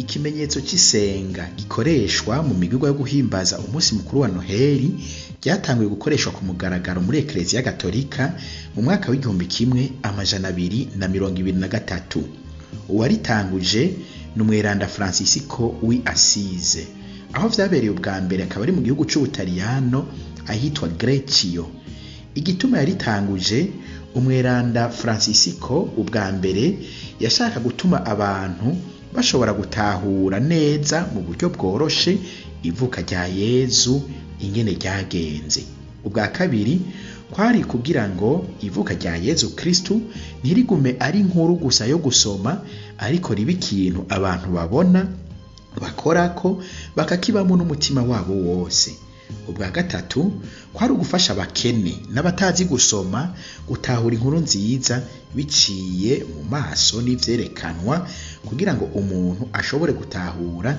Ikimenyetso cy'isenga gikoreshwa mu migirwa yo guhimbaza umunsi mukuru wa Noheli ryatanguye gukoreshwa ku mugaragaro muri Ekereziya Gatolika mu mwaka w'1223. Uwaritanguje ni umweranda Francisco w'i Assise. Aho vyabereye ubwa mbere akaba ari mu gihugu c'Ubutaliyano ahitwa Greccio. Igituma yaritanguje umweranda Francisco ubwa mbere yashaka gutuma abantu bashobora gutahura neza mu buryo bworoshe ivuka rya Yezu ingene ryagenze. Ubwa kabiri kwari kugira ngo ivuka rya Yezu Kristu ntirigume ari inkuru gusa yo gusoma, ariko ribe ikintu abantu babona, bakorako, bakakibamo n'umutima wabo wose. Ubwa gatatu kwari ugufasha abakene n'abatazi gusoma gutahura inkuru nziza biciye mu maso n'ivyerekanwa, kugira ngo umuntu ashobore gutahura,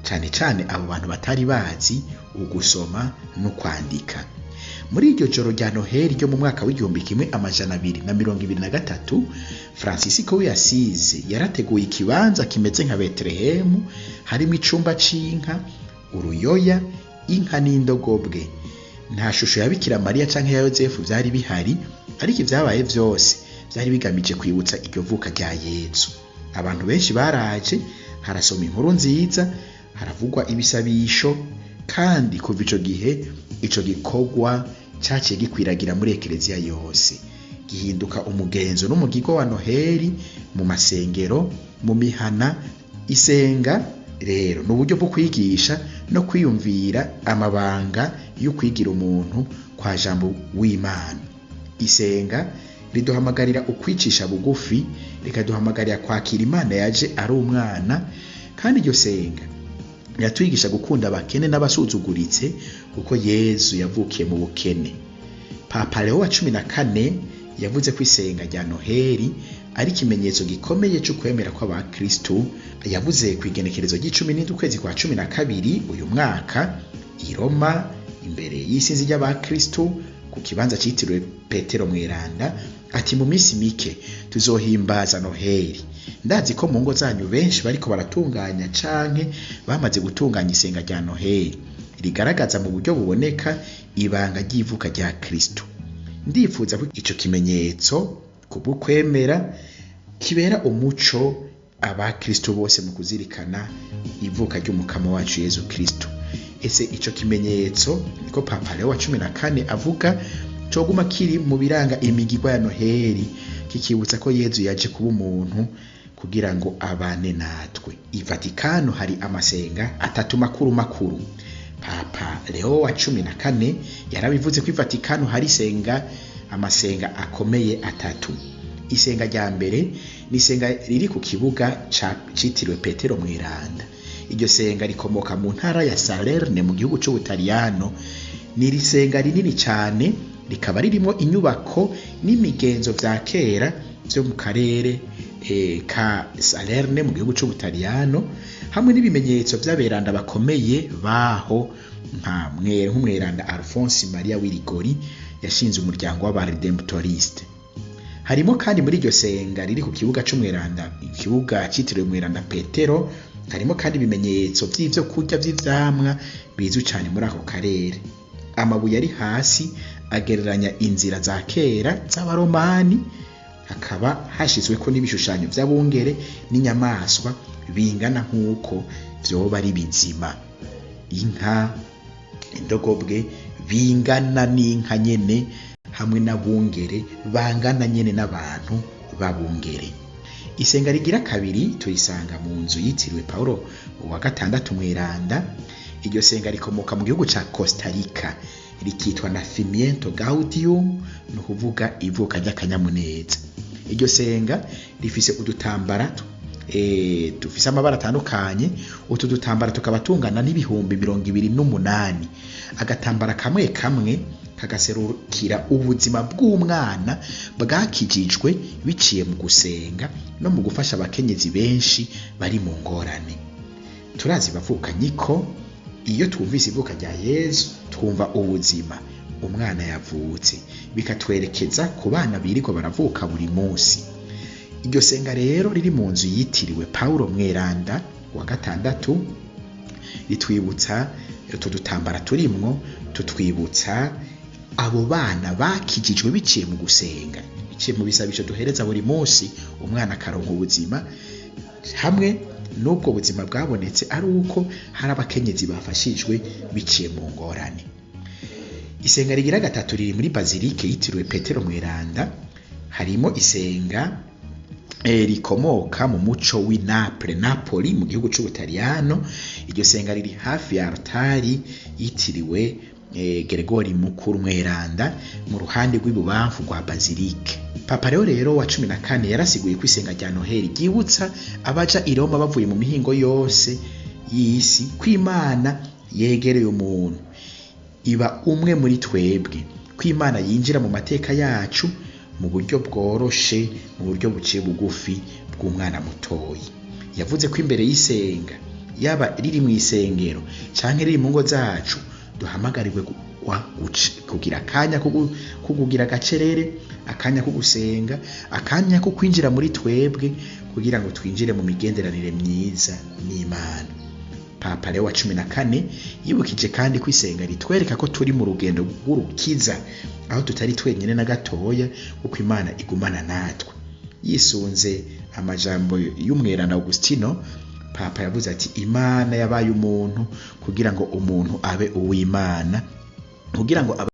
cane cane abo bantu batari bazi ugusoma no kwandika. Muri iryo joro rya Noheli ryo mu mwaka w'1223, Francisco w'i Assise yarateguye ikibanza kimeze nka Betelehemu, harimo icumba c'inka, uruyoya, inka n'indogobwe. Nta shusho ya Bikira Mariya canke ya Yozefu vyari bihari, ariko ivyabaye vyose vyari bigamije kwibutsa iryo vuka rya Yezu. Abantu benshi baraje, harasoma inkuru nziza, haravugwa ibisabisho, kandi kuva ico gihe ico gikorwa caciye gikwiragira muri ekereziya yose, gihinduka umugenzo n'umugirwa wa Noheli mu masengero, mu mihana. Isenga rero ni uburyo bwo kwigisha no kwiyumvira amabanga yo kwigira umuntu kwa Jambo w'Imana. Isenga riduhamagarira ukwicisha bugufi, rikaduhamagarira kwakira Imana yaje ari umwana, kandi iryo senga yatwigisha gukunda abakene n'abasuzuguritse, kuko Yezu yavukiye mu bukene. Papa Leo wa 14 yavuze ko isenga rya Noheli ari ikimenyetso gikomeye cyo kwemera kw'abakristu. Yavuze ku igenekerezo ry'icumi n'ukwezi kwa 12 uyu mwaka i Roma, imbere y'isinzi ry'abakristu ku kibanza citiriwe Petero Mweranda, ati: mu minsi mike tuzohimbaza Noheli. Ndazi ko mu ngo zanyu benshi bariko baratunganya canke bamaze gutunganya isenga rya Noheli rigaragaza mu buryo buboneka ibanga ry'ivuka rya Kristo. Ndifuza ko ico kimenyetso kubw'ukwemera kibera umuco abakristo bose mu kuzirikana ivuka ry'umukama wacu Yezu Kristo. Ese ico kimenyetso, niko Papa Leo wa 14 avuga, coguma kiri mu biranga imigirwa ya Noheli, kikibutsa ko Yezu yaje kuba umuntu kugira ngo abane natwe. I Vatikano hari amasenga atatu makuru makuru. Papa Leo wa 14 yarabivuze ko i Vatikano hari isenga, amasenga akomeye atatu. Isenga rya mbere ni isenga riri ku kibuga citiriwe Petero Mweranda. Iryo senga rikomoka mu ntara ya Salerne mu gihugu c'Ubutaliyano. Ni irisenga rinini cane, rikaba ririmo inyubako n'imigenzo vya kera vyo mu karere ka Salerne mu gihugu c'Ubutaliyano, hamwe n'ibimenyetso vy'aberanda bakomeye baho nka nk'umweranda Alphonse Maria Wirigori yashinze umuryango w'abaredemptoriste. Harimo kandi muri iryo senga riri ku kibuga c'umweranda, ikibuga citiriwe Mweranda Petero, harimo kandi ibimenyetso vy'ivyo kurya vy'ivyamwa bizwi cane muri ako karere. Amabuye ari hasi agereranya inzira za kera z'abaromani, hakaba hashizweko n'ibishushanyo vy'abungere n'inyamaswa bingana nk'uko vyoba ari bizima. Inka, indogobwe bingana n'inka nyene, hamwe n'abungere bangana nyene n'abantu b'abungere. Isenga rigira kabiri turisanga mu nzu yitiriwe Paulo wa gatandatu Mweranda. Iryo senga rikomoka mu gihugu ca Costa Rica, rikitwa Nacimiento Gaudium, ni ukuvuga ivuka ry'akanyamuneza. Iryo senga rifise udutambara dufise amabara atandukanye. Utu dutambara tukaba tungana n'28,000. Agatambara kamwe kamwe kagaserukira ubuzima bw'umwana bwakijijwe biciye mu gusenga no mu gufasha abakenyezi benshi bari mu ngorane. Turazi bavukanyi ko iyo twumvise ivuka rya Yezu twumva ubuzima umwana yavutse, bikatwerekeza ku bana birirwa baravuka buri munsi. Iryo senga rero riri mu nzu yitiriwe Paulo Mweranda Ku wa gatandatu ritwibutsa utu dutambara turimwo, tutwibutsa abo bana bakijijwe biciye mu gusenga, biciye mu bisabisho duhereza buri munsi, umwana akaronka ubuzima. Hamwe n'ubwo buzima bwabonetse ari uko hari abakenyezi bafashijwe biciye mu ngorane. Isenga rigira gatatu riri muri bazilike yitiriwe Petero Mweranda. Harimo isenga rikomoka mu muco w'i Naples, Napoli, mu gihugu c'Ubutaliyano. Iryo senga riri hafi ya altari yitiriwe Gregori Mukuru Mweranda, mu ruhande rw'ibubamfu rwa bazilike. Papa rero wa 14 yarasiguye ko isenga rya Noheli ryibutsa abaja i Roma bavuye mu mihingo yose y'isi ko Imana yegereye umuntu, iba umwe muri twebwe, ko Imana yinjira mu mateka yacu mu buryo bworoshe, mu buryo buciye bugufi bw'umwana mutoyi. Yavuze ko imbere y'isenga, yaba riri mu isengero canke riri mu ngo zacu, duhamagarirwe kugira akanya ko kugira agacerere, akanya ko gusenga, akanya ko kwinjira muri twebwe kugira ngo twinjire mu migenderanire myiza n'Imana. Papa Leo wa 14 yibukije kandi ko isenga ritwereka ko turi mu rugendo rw'urukiza, aho tutari twenyine na gatoya, kuko Imana igumana natwe. Yisunze amajambo y'umweranda Augustino, Papa yavuze ati: "Imana yabaye umuntu kugira ngo umuntu abe uw'Imana, kugira ngo